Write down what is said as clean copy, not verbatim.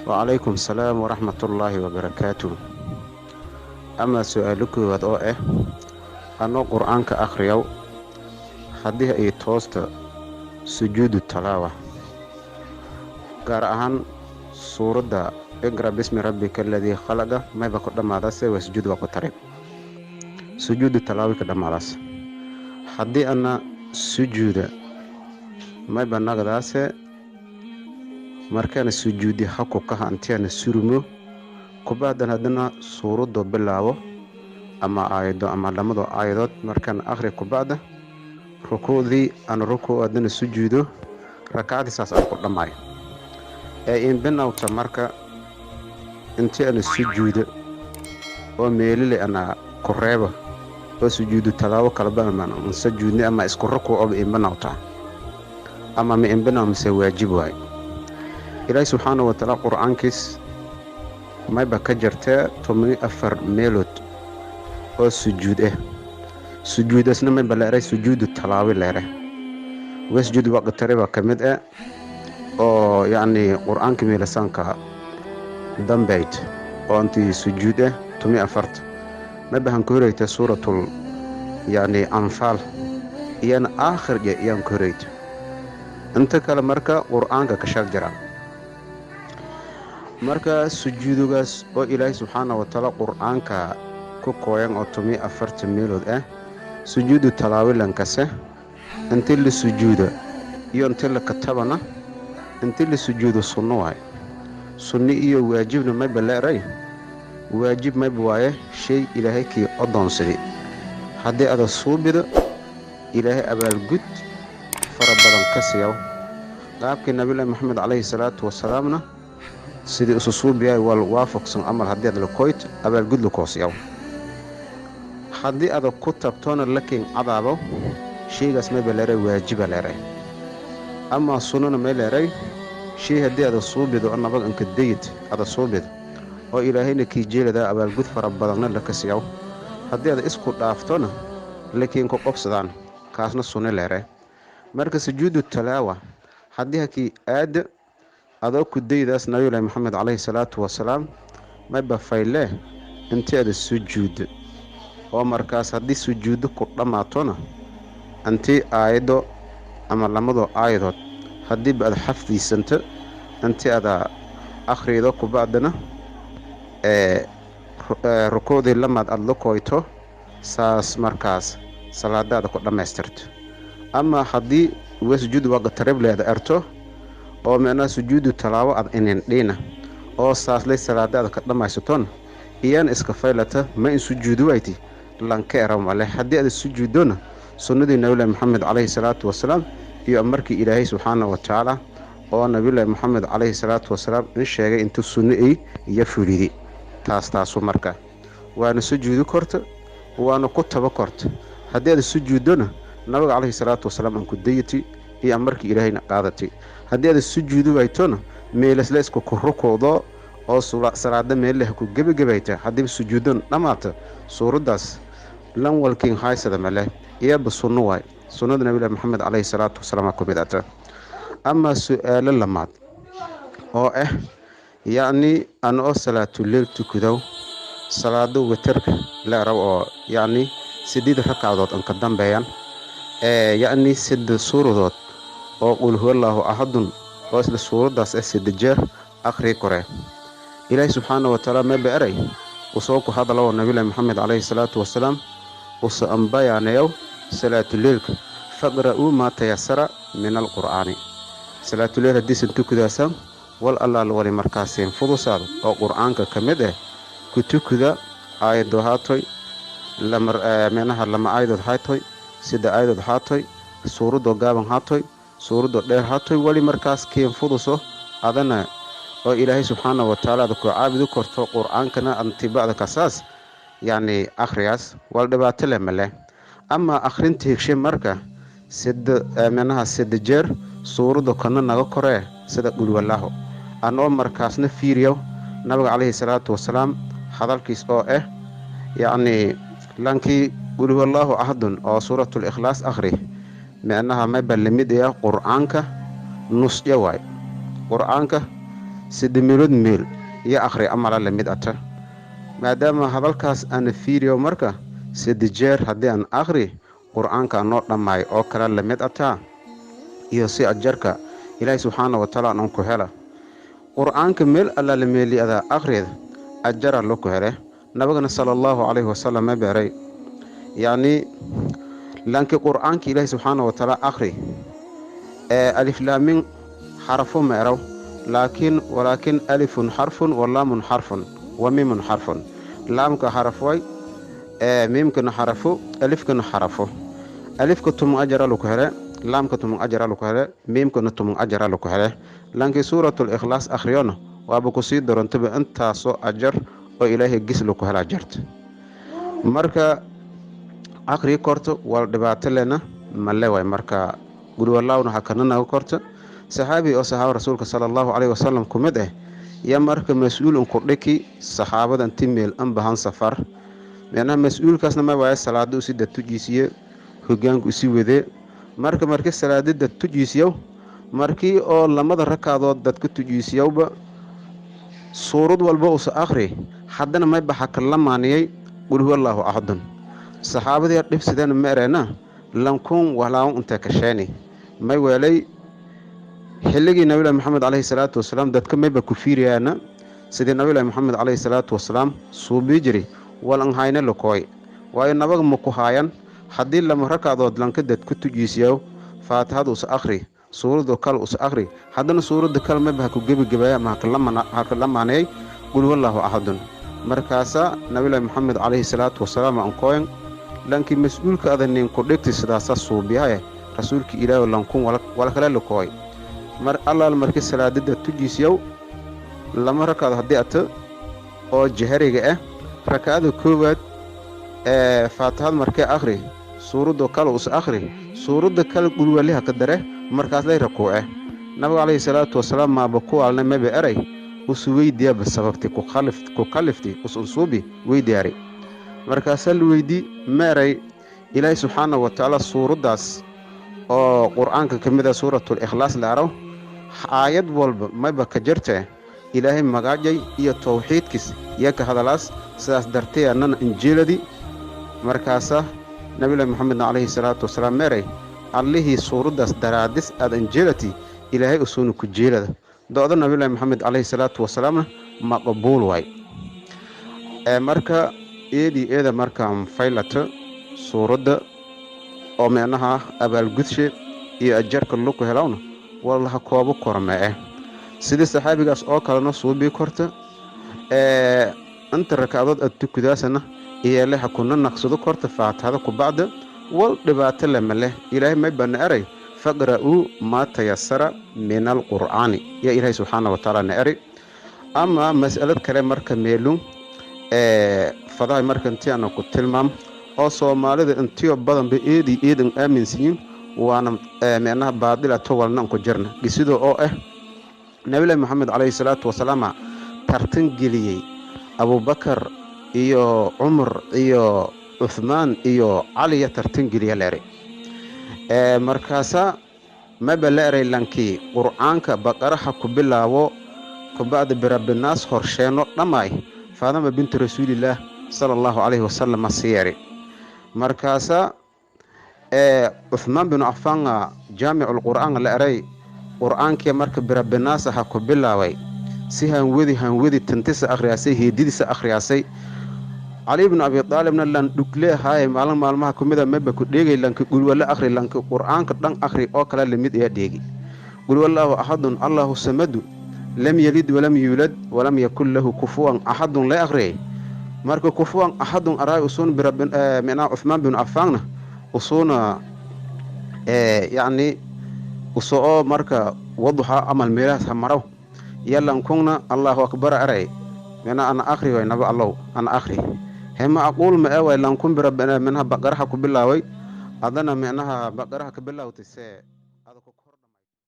Wacalaykum asalaam waraxmatullaahi wabarakaatuh. Amaa su-aalo koowaad oo ah, anoo qur-aanka akhriyow haddii ay toosta sujuudu talaawa, gaar ahaan suuradda iqra bismi rabbika aladii khalaqa, mayba ku dhammaadaase waa sujuud waa ku tarib sujuudu talaawi ka dhammaadaas. Haddii ana sujuuda, mayba nagadaase markaana sujuudi haku kaha intiana surumo kubaadan haddana suuraddo bilaabo ama aayado ama lamado aayadood markaan akhri kubacda rukuucdii aan rukuu haddana sujuudo, rakacadii saas aan ku dhammaayo ee inbinawta. Marka intii ana sujuudo oo meelile ana ku reebo oo sujuudu talaabo kalaba ama sujuudni ama isku rukuucoba inbinawta ama ma inbinaw mise waajib waay? Ilaahi subxaana wa tacaala qur-aankiis mayba ka jartee 14 meelood oo sujuud ah. Sujuudaasna mayba leeray sujuudu talaawi leere, wasjud waqtariba ka mid ah oo yacni qur-aanka meelasaanka dambayd oo intii sujuud ah 14-ta mayba han ka horeyta suuratul yacni Anfaal iyana aakhirje iyaan ka horeyta. Inta kale marka qur-aanka ka shal jira. Marka sujuudugaas oo Ilaahay subxaana wa tacaala qur-aanka ku kooyan oo 14-ta meelood ah sujuudu talaawilankase, inti la sujuudo iyo inti la katabana, inti la sujuudo sunno waaye. Sunni iyo waajibna mayba leeray, waajib mayba waaye shay Ilaahay kii odoonsaday, haddii ada suubido Ilaahay abaalgud fara badan ka siiyaw, qaabkii Nabilaahi Maxamed calayhi salaatu wasalaamna sidii isu suubiyaay wal waafaqsan amal haddii ad lakoyt abaalgud lakoosiyaw, haddii ada ku tabtoona lakin cadaabo. Shaygaas mayba leeray waajiba leeray. Amaa sunnana may leeray shay haddii ada suubido oo nabag anka dayid ada suubido oo Ilaahayna kii jeeladaa abaalgud fara badanna laka siyaw, haddii ada isku dhaaftona lakiin ku qobsadaan, kaasna sunno leere. Marka sujuudu talaawa haddii hakii aada adoo ku daydaas Nabiyulahi Maxamed calayhi salaatu wasalaam, mayba fayle intii ada sujuuddo oo markaas haddii sujuuddo ku dhammaatona intii aayado ama lamadoo aayadood haddiiba ada xafdiisanto intii ada akhrido, kubacdana ee rukuucdii lamaad aada la koyto, saas markaas salaadaada ku dhammaystirto. Ama haddii wasjud waqtaribleeda erto oo micnaha sujuudu talaabo ad inindhiina oo saaslay salaadaada ka dhammaysaton, iyana iska faylata ma in sujuudu wayti lanka era male. Haddii aad sujuudona sunnadii Nabilahi Maxamed calayhi salaatu wasalaam iyo markii Ilaahay subxaana wa tacaala oo Nabilaahi Maxamed calayhi salaatu wasalaam in sheegay intuu sunno ay iyo fulidi taas taasu marka waana sujuudi korta waana ku taba korta. Haddii aad sujuudona nabiga calayhi salaatu wasalaam aan ku dayati iyo amarkii Ilaahayna qaadatay. Haddii aad sujuudi waytona meelasla isku ku rukuudo oo salaada meelleh ku gebagebayta. Haddiiba sujuudon dhammaata suuraddaas lan walkiin haysada maleh, iyaba sunno waay, sunnada Nabilahi Maxamed calayhi salaatu wasalaam ku mid ata. Amaa su-aalo lamaad oo ah, yacni ana oo salaatuleyl tukudow, salaado watarka leeraw oo yacni 8 rakacdood an ka dambeeyaan ee yacni 3 suuradood oo qul huwallaahu axadun oo isla suuraddaas ah 3 jeer akhrii kore? Ilaahi subxaana wa tacaala mayba eray usoo ku hadalow Nabilahi Maxamed calayhi salaatu wasalaam usa ambayaaneyow salaatuleylka: faqra'uu maa tayasara min alqur'aani. Salaatuleyl haddiisan tukudaasaan, wal allaal wali markaasiin fudusaada oo qur'aanka ka mid ah ku tukuda, aayadoo haatoy micnaha lama aayadood haatoy, 3 aayadood haatoy, suuradoo gaaban haatoy, suuradoo dheer haatoy, wali markaas kiin fuduso adana oo Ilaahay subxaana wa tacaala ada ku caabudu korto qur-aankana antibacda kasaas yacni akhriyaas wal dhibaato leh maleh. Ama akhrinta higshe marka sida micnaha 3 jeer suuradda kana naga koree sida qulwallaaho, anoo markaasna fiiriyow nabiga calayhi salaatu wasalaam hadalkiis oo ah yacni lankii qulhuwallaahu axadun oo suuratul ikhlaas akhri, micnaha mayba lamid ah qur-aanka nusya waay qur-aanka. Sadde meelood meel iyo akhri amala lamid ata. Maadaama hadalkaas aana fiiriyo, marka sadde jeer haddii aan akhri qur-aanka noo dhammaay oo kale lamid ataa, iyo si ajarka Ilaahay subxaana wa tacaala aan ku hela. Qur-aanka meel allaala meeli adaa akhriyeed ajara loo ku hele. Nabagana sala Allahu calayhi wasalam ma beeray, yacnii laakiin qur-aanka Ilaahay subxaana wa tacaala akhri ee aliflaamin xarafo ma eraw, laakiin walaakin alifun xarfun wa laamun xarfun wa miimun xarfun. Laamka xaraf way, ee miimkana xarafo, alifkana xarafo. Alifka 10 ajara laku hele, laamka 10 ajara laku hele, miimkana 10 ajara laku hele. Laakiin suuratul Ikhlaas akhriyona waaba kusii darantaba, intaasoo ajar oo Ilaahay gis laku helaa jarta. Marka akhrii korto wal dhibaato lena male waay. Marka guriwalaawna ha kana korto. Saxaabi oo saxaaba rasuulka sala Allahu caleyhi wasalam ku mid ah yaa marka mas-uul unku dhiki saxaabada inti meel an bahan safar. Micnaha mas-uulkaasna ma waaye salaada usi datujiisiye, hogaanku usi wadee. Marka markii salaada datujiisiyow, markii oo lamada rakaadood dadka tujiisiyowba, suurad walba usa akhri, haddana may baxa ka lamaaniyey qul huwa Allaahu axadun. Saxaabadii dhibsideen, ma ereena lankuun walaawan intee kasheeni? May weelay xilligii Nabilahi Maxamed caleyhi salaatu wasalaam dadka mayba ku fiiriyaana sidii Nabilahi Maxamed caleyhi salaatu wasalaam suubii jiri wal an hayne lakooy, waayo nabaga ma ku haayan. Haddii lama rakaadood lanka dad ku tujiisiyow, faatixada usa akhri, suuradda kale usa akhri, haddana suuradda kale mayba haku gebigebaya ma haka lamaanayay qul huwallaahu axadun. Markaasaa Nabilahi Maxamed caleyhi salaatu wasalaam ankooyan, lankii mas-uulka ada ninku dhigti sidaasa suubiyahaye, rasuulkii Ilaahu lankun wala kale lakooy. Mar allaal markii salaadada tujiisiyow lama rakaado haddii ata oo jahariga ah, rakaada koowaad ee faatixad markee akhri, suuraddo kale us akhri, suuradda kale qulwaliha ka dare, markaas lay rakuuce. Nabiga caleyhi salaatu wasalaam maaba ku alna, maba eray usu weydiyaaba sababti ku kalifti us unsuubi weydiyaari. Markaasaa la weydii, ma eray Ilaahay subxaana wa tacaala suuraddaas oo qur-aanka ka mid ah suuratul Ikhlaas la araw, aayad walba mayba ka jirtee Ilaahay magaajay iyo towxiidkiis iyo ka hadalaas, sidaas dartee annana injiiladii. Markaasa Nabilahi Maxamedna caleyhi salaatu wasalaam meeray, allihii suuraddaas daraadis aad injiilati Ilaahay usuuna ku jiilada do-da Nabilahi Maxamed caleyhi salaatu wasalaamna maqbuul waay. Marka eedii eeda markaan faylato suuradda oo micnaha abaalgudshe iyo ajarka luku helawna walaha koobo kormee, sidii saxaabigaas oo kalena suubii korta ee inta rakaadood aad tukudaasana iyeeleha kuna naqsado korta faatixada kubacda, wal dhibaato lema leh. Ilaahay may bana eray, faqra'uu maa tayasara min alqur'aani, yaa Ilaahay subxaana wa tacaala na eri. Ama mas'alad kale marka meelun ee fadahay marka intii ana ku tilmaam oo Soomaalida intiyo badanba eedii eedan aaminsiyin, waana micnaha baadila to walna ku jirna dhisidoo oo ah Nabilahi Maxamed caleyhi salaatu wasalaama tartan geliyey Abubakar iyo Cumar iyo Cuhmaan iyo Caliya tartan geliya leeri. Markaasa maba la eray lankii qur-aanka baqaraha ku bilaabo kubacda birabinaas horsheenno dhammaay Faadama bintu Rasuulillaah sala Allahu calayhi wasalam siyeeri. Markaasa Cuhmaan binu Cafaana jaamiculqur'aan la eray, qur-aankii marka birabinaas aha ku bilaabay, si hanwedi hanwedi tantisa akhriyaasay, heedidisa akhriyaasay. Cali bnu Abi Aalibna lan dhugle haaye, maalin maalmaha kumida maba ku dheegay lanka gulwalla akhri, lanka qur-aanka dhan akhri oo kale lamid ayaa dheegi, qul wallaahu axadun Allahu samadu lam yalid walam yuulad walam yakun lahu kufuwan axadun lay akhriyay. Marka kufuwan axadun araay usuun micnaha Cuhmaan binu Cafaanna usuuna yacni usoo marka waduxa amal meelahaas ha maraw yalankunna Allahu akbar aray, micnaha ana akhri way naba Allow ana akhri hema aquul ma ee way lankun bira micnaha baqaraha ku bilaaway adana micnaha baqaraha ka bilaawtay see.